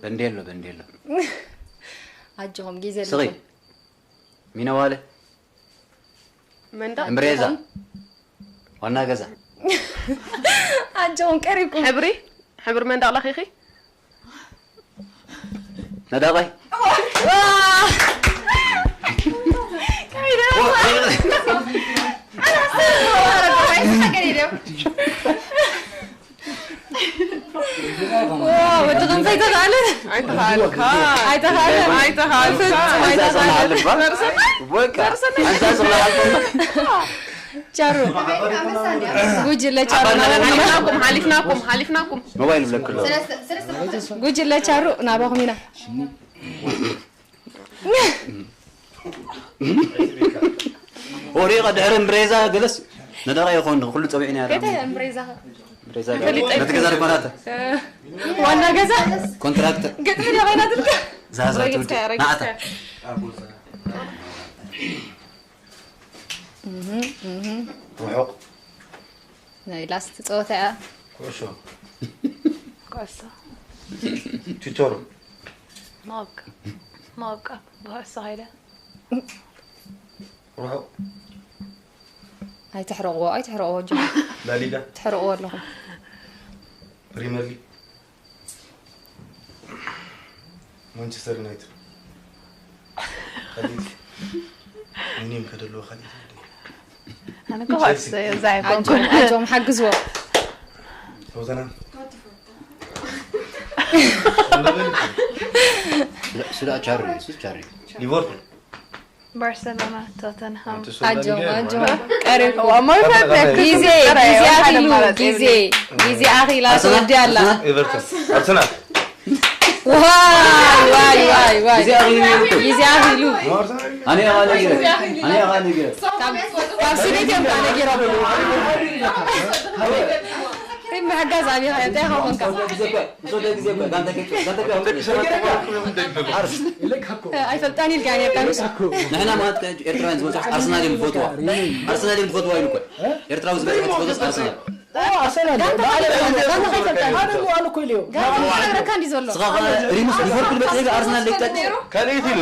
በንዴሎ በንዴሎ። ኣጆኹም ግዜ ስኺ ኣለኩም። ሚነዋለ መንዳ እምብሬዛ ዋና ገዛ። ኣጆኹም ቀሪብኩም። ሕብሪ ሕብሪ መንዳ ኣላኺኺ ነዳቓይ ወዲ ክንፈይ ተኻለ ኣይተኻልካ ኣይተኻለ ኣይተኻልካ ፍጹም ኣይተኻለ። በቃ። ደርሰና። ኣንታ ስለ ኣልፈና። ቻሩ ጉጅለ ቻሩ ሓሊፍናኩም ሓሊፍናኩም ሓሊፍናኩም። ሞባይል ብለክሎ። ጉጅለ ቻሩ ናባኹም ኢና። ወሪቐ ድሕሪ እምብሬዛ ገለስ ነዳቐ ይኾን ኩሉ ጸዊዕና ያለ። ከተ እምብሬዛ። እምብሬዛ ገለ። ነቲ ገዛ ድኳናት። ዋና ገዛ። ኮንትራክተር። ገጥሚ ዲያ ኮይና ትልካ። ዛዛ ረጊጽካ፣ ትውዲ። ረጊጽካ። ናዕታ። እህ፣ እህ። ርሑቕ። ናይ ላስት ጸወታ እያ። ኩዕሾ። ኩዕሶ። ቲቶሮ። ማውቃ። ማውቃ። ብኩዕሶ ኸይደ። ርሑቕ። ኣይትሕረቕዎ፣ ኣይትሕረቕዎ፣ ጆ። ላሊጋ። ትሕረቕዎ ኣለኹም። ፕሪመር ሊግ። ማንቸስተር ዩናይትድ። ካልኢት ሚኒም ከደልዎ ካልኢት። ኣነ እኮ ቸልሲ። ኩዕሶ እዛ ኣይኮንኩን። ኣጆም፣ ኣጆም፣ ሓግዝዎ። ቶተንሃም። ስለ ቻሪ፣ ሱስ ቻሪ። ሊቨርፑል። ባርሰሎና፣ ቶተንሃም። ኣጆም፣ ኣጆም። ቀሪብኩም። ግዜ፣ ግዜ ኣኺሉ፣ ግዜ፣ ግዜ ኣኺላ ተወዲ ኣላ። ኤቨርተን። ኣርሰናል። ዋይ፣ ዋይ፣ ዋይ፣ ዋይ። ግዜ ኣኺሉ። ግዜ ኣኺሉ። ኣነ ኢኻ ነጊረ። ኣነ ኢኻ ነጊረ። ካብ፣ ካብ ስደት እዮም ነጊሮም። ሪም ምሕጋዝ ኣቢኻ፣ እንታይ ኢኻ ኮንካ? ምስ ወደ ግዜ እኮ ጋንታ ከይትወ-፣ ጋንታ ከይትወ-፣ ኣይፈልጣን ኢልካ ነርካ፣ ንሱ። ንሕና ማለት ከ ኤርትራውያን ዝበዝሑ ኣርሰናል እዮም ዝፈትዋ። ኣርሰናል እዮም ዝፈትዋ ኢሉ እኮ። ኤርትራዊ ዝበዝሑ ዝፈትዋስ ኣርሰናል። ኣርሰናል። ጋንታ ከይፈልጣን። ኣነ እኮ፣ ኣነ እኮ ኢለዮ። ጋንታ ከይነግረካ እንዲ ዘሎ። ንስኻ ኸ ሪሙስ ሊቨርፑል በፂሑ ኣርሰናል ለይጠቅስ? ካልኣይቲ ኢሉ፣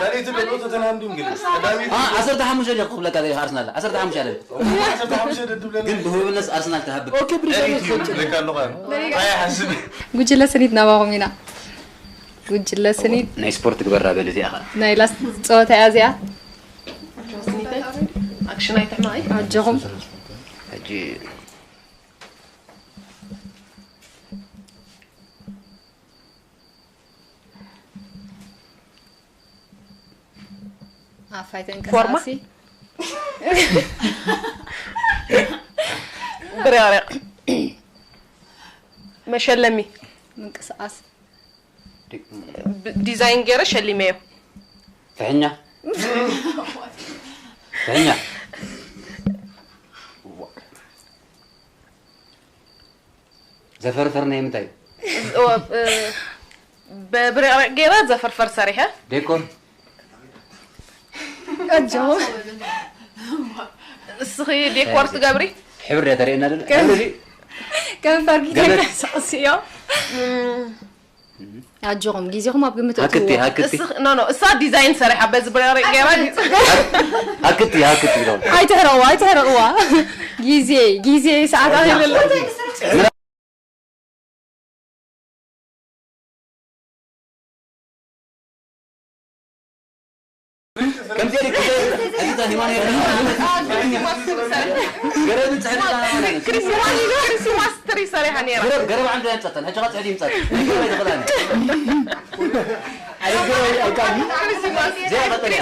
ካልኣይቲ ኢሉ፣ ቶተንሃም ድዩ እንግሊዝ? ቀዳመይቲ። አ፣ ዓሰርተ ሓሙሽተ ኢለ ክብለካ ዘለኹ ኣርሰናል። ዓሰርተ ሓሙሽተ ኣለ። ዓሰርተ ሓሙሽተ ደድብለና። ግን ብህቡብነት ኣርሰናል ትሃብብ። ኦኬ፣ ብሪጋዴር ቀሪት እዩ፣ ሰልችው። ልክ ኣለኻ። ኣይሓስብ። ጉጅለ ስኒት ናባኹም ኢና። ጉጅለ ስኒት። ናይ ስፖርት ግበራ በል እዚኣ ኸኣ። ናይ ላስት ጸወታ እያ እዚኣ። ኣክሽን ኣይትሕማቒ። ኣጆኹም። ሕጂ ኣፋይ ፎርማ? ተንቀሳቐሲ። ብርያርያ። መሸለሚ። ምንቅስቓስ። ብ-፣ ዲዛይን ገይረ ሸሊመዮ። ፍሕኛ። ፍሕኛ። ዘፈርፈር ናይ ምንታይ እዩ? ብብርቕሪቕ ገይረ ዘፈርፈር ሰሪሐ። ዴኮር ኣጆ እስኺ ዴኮር ትገብሪ? ሕብሪ ያ ተርእየና ደለ ሕብሪ እዚ ከም ፈርጊ ገመድ። ተንቀሳቕስዮ ኣጆኹም ግዜኹም ኣብ ግምት ሃክቲ እትዎ ሃክቲ እስኽ- ኖ ኖ እሳ ዲዛይን ሰሪሓ በዚ ብርቕሪቕ ገይራ ሃክቲ ሃክቲ ኢሎም ኣይትሕረቕዋ ኣይትሕረቕዋ ግዜ ግዜ ሰዓት ኣኺሉ ኣሎ ከምዚ ኢልክ እዚ ታ ሂማን ገረብ ጽሕዲ ክሪስማስ ትሪ ሰሪሓ ነይራ። ገረብ ገረብ ዓንዱ ያምጻተን ሕጂ ቃ ጽሕዲ ይምጻት ገረብ ይትኽላኒ ክሪስማስ እዚኣ ቀጠልያ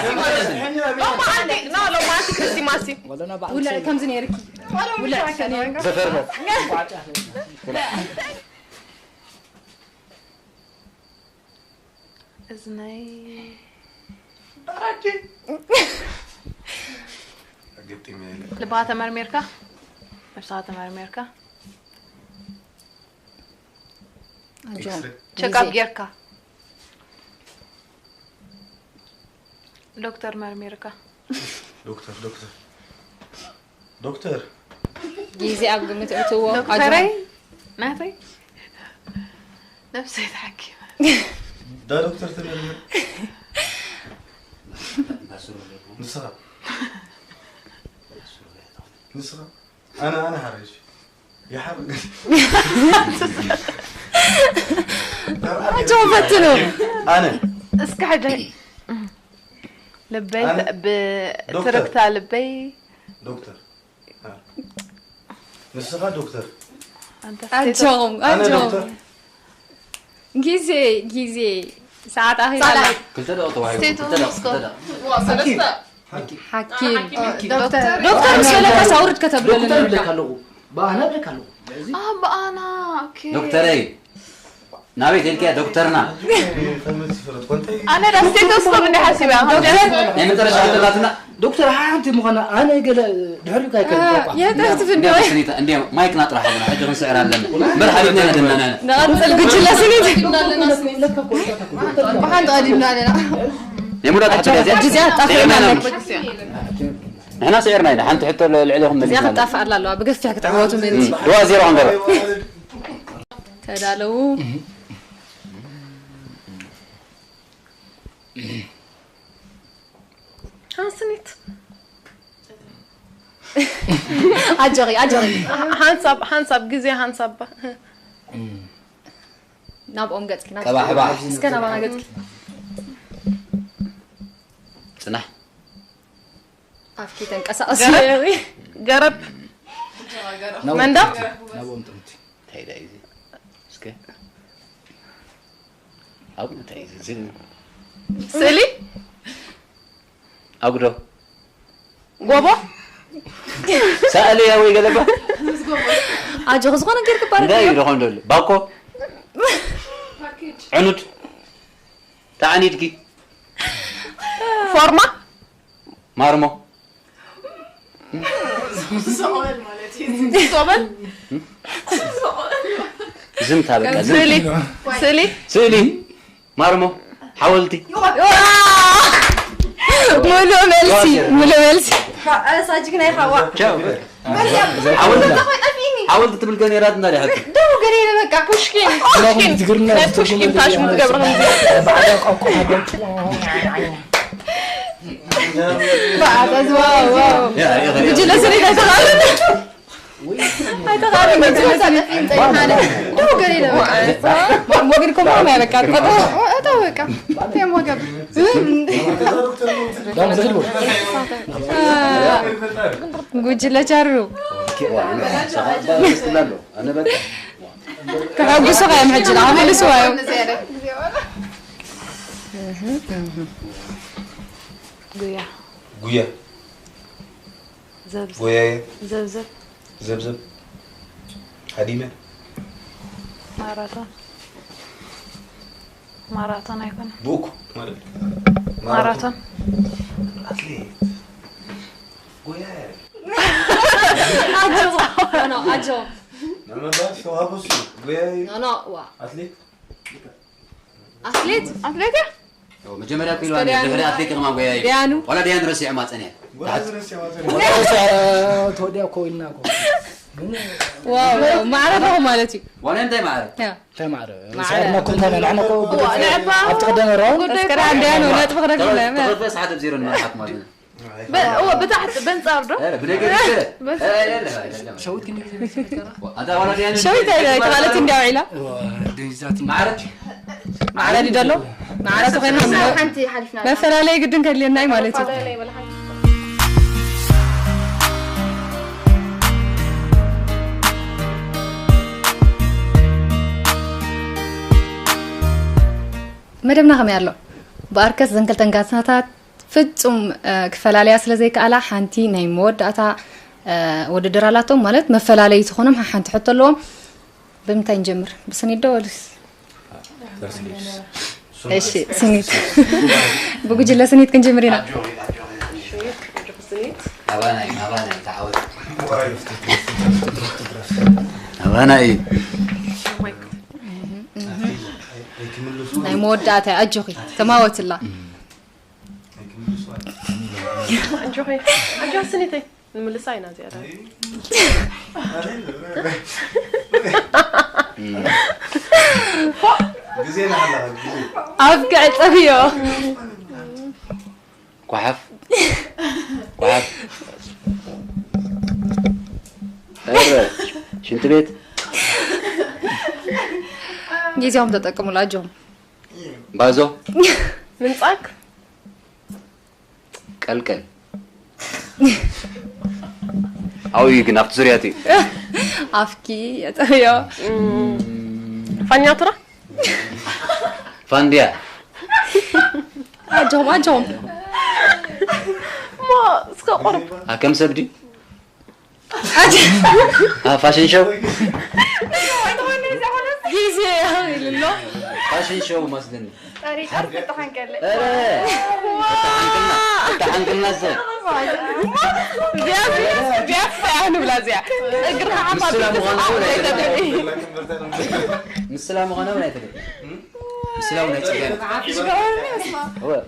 ሎማዓንቲ ኖ ሎማዓንቲ ክሪስማስ እዩ። ውልዕ ከምዚ ነይርኪ ውልዕ ከ ነይርካ ዘፈርበት እዝነይ ግጥም የለ ልባ ተመርሚርካ ነብስኻ ተመርሚርካ ኣጆኹም ቸካፕ ጌርካ ዶክተር መርሚርካ ዶክተር ዶክተር ዶክተር ግዜ ኣብ ግምት እትዎ ዶክተረይ ናተይ ነብሰይ ተሓኪመ ዳ ዶክተር ተመርምር ንስኻ ንስኻ ኣነ ኣነ ሓረጅ ይሓር ኣጆ ፈትኑ ኣነ እስኪ ሕጂ ልበይ ኣነ- ብትርክታ ልበይ ዶክተር ንስኻ ዶክተር ኣንተ ኣጆኹም ኣነ ኣጆኹም ዶክተር ግዜ ግዜ ሰዓት ኣኺላ ኣላ ክልተ ደቂ ተዋሂቡ ክልተ ደቂ ክልተ ደቂ ሓኪም ዶክተር ዶክተር ምስ በለካስ ኣውርድ ከተብለልና ዶክተር እብለካ ኣለኹ ብኣና እብለካ ኣለኹ ስለዚ ኣበኣና ዶክተረይ ናበይ ከድካያ ዶክተርና ከመት ዝፍረጥ ኮንተ ኣነ ዳ ስቴቶስኮፕ እንዲ ሓሲበ ናይ መጨረሻ ክልተታትና ዶክተር ሓንቲ ምዃና ኣነ ገለ ድሕሪካ ይከ የጠፍትፍ እንዲ እንዲያ ስኒታ እንዲያ ማይክና ጥራሕ ሃቡና ሕጂ ክንስዕር ኣለና እምበር ሓቢብና ኢና ዘለና ንቐፅል ጉጅለ ስኒት ብሓንቲ ቀዲምና ኣለና ናይ ሙዳ ታሕቲ ገዚኣ ሕጂ እዚኣ ጣፍእና ኣለኪ ንሕና ስዒርና ኢና ሓንቲ ሕቶ ልዕሊኹም እዚኣ መሊስና ክትጣፍእ ኣላ ኣለዋ ብገፊሕ ክትዕወቱ ምእንቲ ድዋ ዜሮ ክንገበ ተዳለዉ ሓንስኒት ኣጆኺ ኣጆኺ ሓንሳብ ሓንሳብ ግዜ ሓንሳብ ናብኦም ገፅኪ ናብ ቀባሕባሕ። እስከ ናባና ገፅኪ ፅናሕ ኣፍኪ ተንቀሳቐሲ ገረብ መንደቕ ናብኦም ጥምቲ እንታይ ዳ እዩ እዚ እስከ ኣብ እንታይ እዩ እዚ ስእሊ ኣጉዶ ጎቦ ሳእሊ ያ ወይ ገለባ ኣጆኺ ዝኾነ ጌርክ ባርክ እንታይ እዩ ደኾን ደሉ ባኮ ዕኑድ ተዓኒድኪ ፎርማ ማርሞ ሶበል ዝምታ በቃ ዝም- ስእሊ ስእሊ ስእሊ ማርሞ ሓወልቲ ሙሉእ መልሲ ሙሉእ መልሲ ሳጅግና ይኻዋ ቻው ሓወልቲ ሓወልቲ ትብል ከ ነይራት እንዳ ዲያ ደው ገለ ኢለ በቃ ፑሽኪን ፑሽኪን ናይ ፑሽኪን ታሽሙ ትገብር ከምዚ ጉጅለ ስኒት ኣይተኻልን ደው ገለ ኢለ በቃ ሞግድ ኮሞ ናይ በቃ እታ በቃ ቴም ወገብ ጉጅለ ቻሩ ከሐጉሱኻ እዮም ሕጂ ንዓ መልስዋ እዮም ጉያ ጉያ ዘብዘብ ጎያየ ዘብዘብ ዘብዘብ ሃዲመ ማራቶን ማራቶን ኣይኮነ ብኡኩ ማለት ማራቶን ኣትሌት ጎያየ ኣጆ ኣጆ መባስ ተዋህቦ እሱ ጎያይ ኖ ኖ ዋ ኣትሌት ኣትሌት ኣትሌት መጀመርያ እኮ ኢልዋ ድሕሪ ኣትሌት ከማን ጎያይ ዲያኑ ዋላ ዲያኑ ረሲዑ ማፀንያ ጎራዝ ረሲያ ማዘን ተወዲያ እኮ ኢልና እኮ ዋው ማዕረ ኣለኹ ማለት እዩ ዋላ እንታይ ማዕረ ያ ተማረ ማዕረ። ሰብና ኩንታ ነናዕና እኮ ንዕባ ኣብቲ ቀደም ራውን እስከ ደኣ ዲያኑ ነጥቢ ክረክብና ተረፈ ሰሓት ኣብዚሮ ንመርሓት ማለት እዩ ብታሕቲ በንጻር ዶ ብደገ ይገረ ሸዊት ክንዲ ግዜ ኣታ ዋላ ዲያኑ ሸዊት ተባለት እንዲያው ኢላ ድንዛት ማዕረ ማዕረ ድደሎ ማዕረ ተኾይና ሓንቲ ሓሊፍና መፈላለይ ግድን ከድልየና እዩ ማለት እዩ መደብና ከመይ ኣሎ ብኣርከስ ዘን ክልተን ጋንታታት ፍጹም ክፈላለያ ስለ ዘይከኣላ ሓንቲ ናይ መወዳእታ ውድድር ኣላቶም ማለት መፈላለዪ ዝኾኖም ሓንቲ ሕቶ ኣለዎም ብምንታይ ንጀምር ብስኒት ዶ ወልስ እሺ ስኒት ብጉጅለ ስኒት ክንጀምር ኢና ኣባና እዩ ኣባና እዩ ተዓወት ኣባና እዩ ናይ መወዳእታ ኣጆኺ ተማወትላ ኣጆኺ ኣጆ ስኒተይ ንምልሳ ኢና እዚኣ ዳ ግዜ ናሃላ ግዜ ኣብ ክዕጸብዮ ጓሓፍ ጓሓፍ ኧረ ሽንቲ ቤት ግዜኦም ተጠቅሙላ ኣጆም ባዞ ምንጻግ ቀልቀል ኣብኡ እዩ ግን ኣብቲ ዙርያ እቲ ኣፍኪ የጠብዮ ፋኛቱራ ፋንድያ ኣጆም ኣጆም እሞ እስከ ቁርብ ከም ሰብ ድዩ ፋሽን ሾው ግዜ ኢልሎ ፋሽን ሾው መስለኒ ሪካርድ ክጥሓን ከለ ተሓንክልና ሰብ ቢያፍ ቢያፍ ንብላ እዚኣ እግርኻ ሓፋ ምስላ ምዃኑ እውን ኣይተደሊ ምስላ ምዃኑ እውን ኣይተደሊ ምስላ እውን ኣይፅገን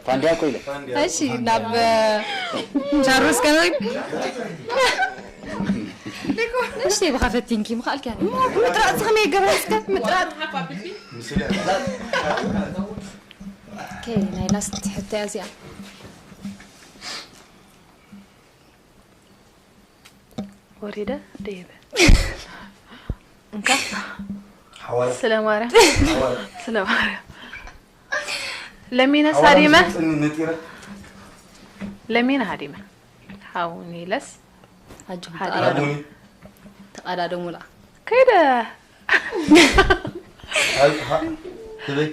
ፋንድያ እኮ ኢለ እሺ ናብ ቻርልስ ከመይ ንእሽተይ ብኻ ፈቲንኪ ምኽኣልኪ ምጥራፅ ከመይ ገብረ እስከ ምጥራፅ ኦኬ ናይ ላስት ሕቶ እያ እዚኣ ወሪደ ደይበ እንካ ሓዋር ስለ ማርያም ሓዋር ስለ ማርያም ለሚነ ሓዋር ሳዲመ ነጢረ ለሚነ ሃዲመ ሓውኒ ለስ ኣጆም ሓደ ተቐዳደሙ ኣቡኒ ተቐዳደሙላ ከይደ ኣብ ሃ ትበይ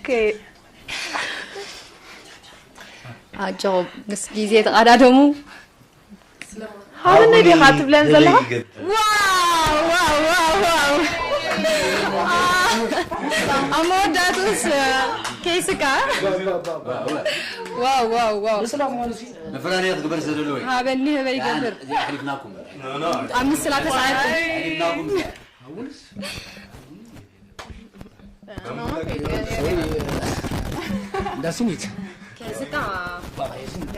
ከይ ኣጆም ምስ ግዜ ተቐዳደሙ ሃብኒ ዲኻ ትብለን ዘለኻ ዋው ዋው ዋው ዋው ኣብ መወዳእቱስ ኬስካ ዋው ዋው ዋው መፈላለያ ክግበር ዝደለወ ሃበኒ ህበ ይገብር እዚ ኣሕሊፍናኩም ኣብ ምስላ ተሳዒርኩም ኣሕሊፍናኩም እንዳ ስኒት ኬስካ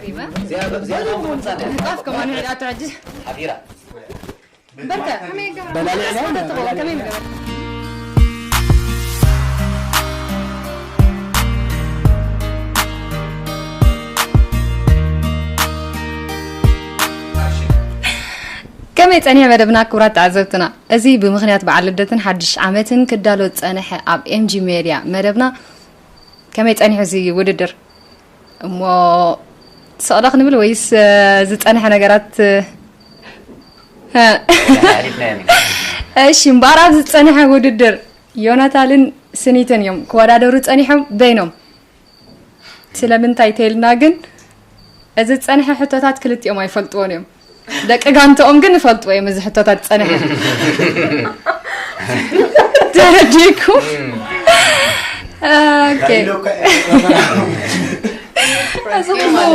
ሪመ እዚኣ እዚኣ ምምፃእ ምንጣፍ ከማን ሄዳቶ ሕጂ ሓፊራ በልከ ከመይ ገበራ በላሊዕ ነው? ተስፋ ተትኸውን ከመይ ምገበራ ከመይ ጸኒሐ መደብና ክቡራት ተዓዘብትና እዚ ብምኽንያት በዓል ልደትን ሓድሽ ዓመትን ክዳሎ ዝጸንሐ ኣብ ኤምጂ ሜድያ መደብና ከመይ ጸኒሑ እዚ ውድድር እሞ ስቕለ ክንብል ወይስ ዝጸንሐ ነገራት እሺ እምበኣር ኣብ ዝጸንሐ ውድድር ዮናታልን ስኒትን እዮም ክወዳደሩ ጸኒሖም በይኖም ስለምንታይ ተይልና ግን እዚ ዝጸንሐ ሕቶታት ክልቲኦም ኣይፈልጥዎን እዮም ደቂ ጋንተኦም ግን ይፈልጥዎ እዮም እዚ ሕቶታት ዝጸንሐ ተረዲእኩም ኦኬ ኢሎ እኮ ኤርትራ እዚ ኩሉ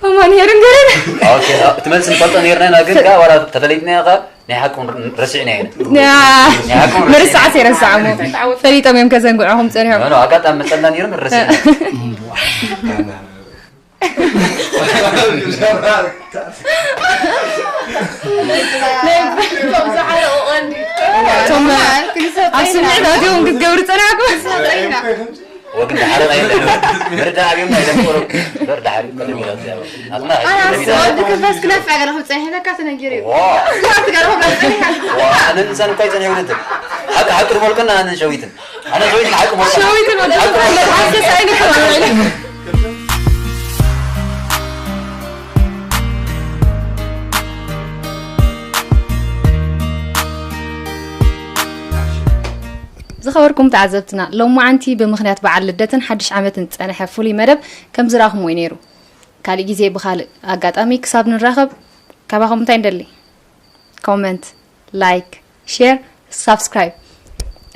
ከማን ሄርን ገረን ኦኬ እቲ መልሲ ንፈልጦ ነርና ኢና ግን ከኣ ዋላ ተፈሊጥና ኢኻ ናይ ሓቁን ረሲዕና ኢና ናይ ሓቁን መርሳዓት የረሳዕሞ ፈሊጦም እዮም ከዘንግዕኹም ፀኒሖም ኖ ኣጋጣሚ መጸና ነይሩ ረሲዕና ቶም ኣብ ስምዒት ኣትዮም ክትገብሩ ፀናዕኩም ወግን ዳሓረ ኣይለን ምርዳ ኣብዮም ናይ ደንቆሮ በር ዳሓር ይቀደም ይላል ኣትና ኣናስ ወዲ ክፈስ ክነፍዕ ገለ ክብፀ ይሕተካ ተነጊሩ እዩ ኣነ ንሳን እኳ ይፀን ይውልድ ሓቂ ሓቂ ድሞልከና ኣነ ሸዊትን ኣነ ሸዊትን ሓቂ ሞልከና ሸዊትን ወደ ሓሰስ ኣይንከባበል ዝኸበርኩም ተዓዘብትና ሎማዓንቲ ብምኽንያት በዓል ልደትን ሓድሽ ዓመትን ዝፀንሐ ፍሉይ መደብ ከም ዝረኣኹምዎ ነይሩ ካሊእ ግዜ ብኻልእ ኣጋጣሚ ክሳብ ንራኸብ ካባኹም እንታይ ንደሊ ኮመንት ላይክ ሼር ሳብስክራይብ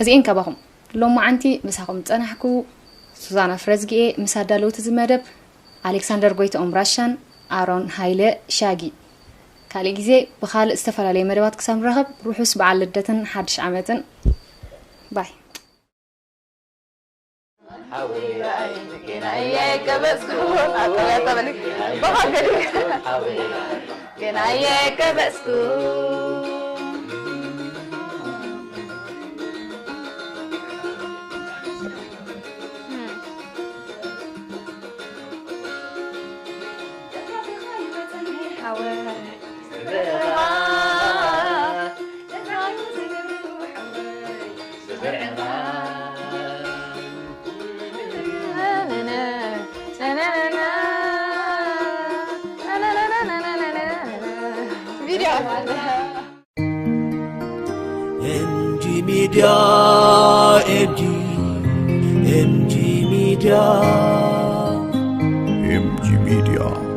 እዚኤን ካባኹም ሎማዓንቲ ምሳኹም ዝፀናሕኩ ሱዛና ፍረዝጊኤ ምስ ኣዳለውቲ እዚ መደብ ኣሌክሳንደር ጎይትኦም ራሻን ኣሮን ሃይለ ሻጊ ካልእ ግዜ ብኻልእ ዝተፈላለየ መደባት ክሳብ ንራኸብ ርሑስ በዓል ልደትን ሓድሽ ዓመትን ባይ ቪድዮ ኤምጂ ሚድያ ኤምጂ ኤምጂ ሚድያ ኤምጂ ሚድያ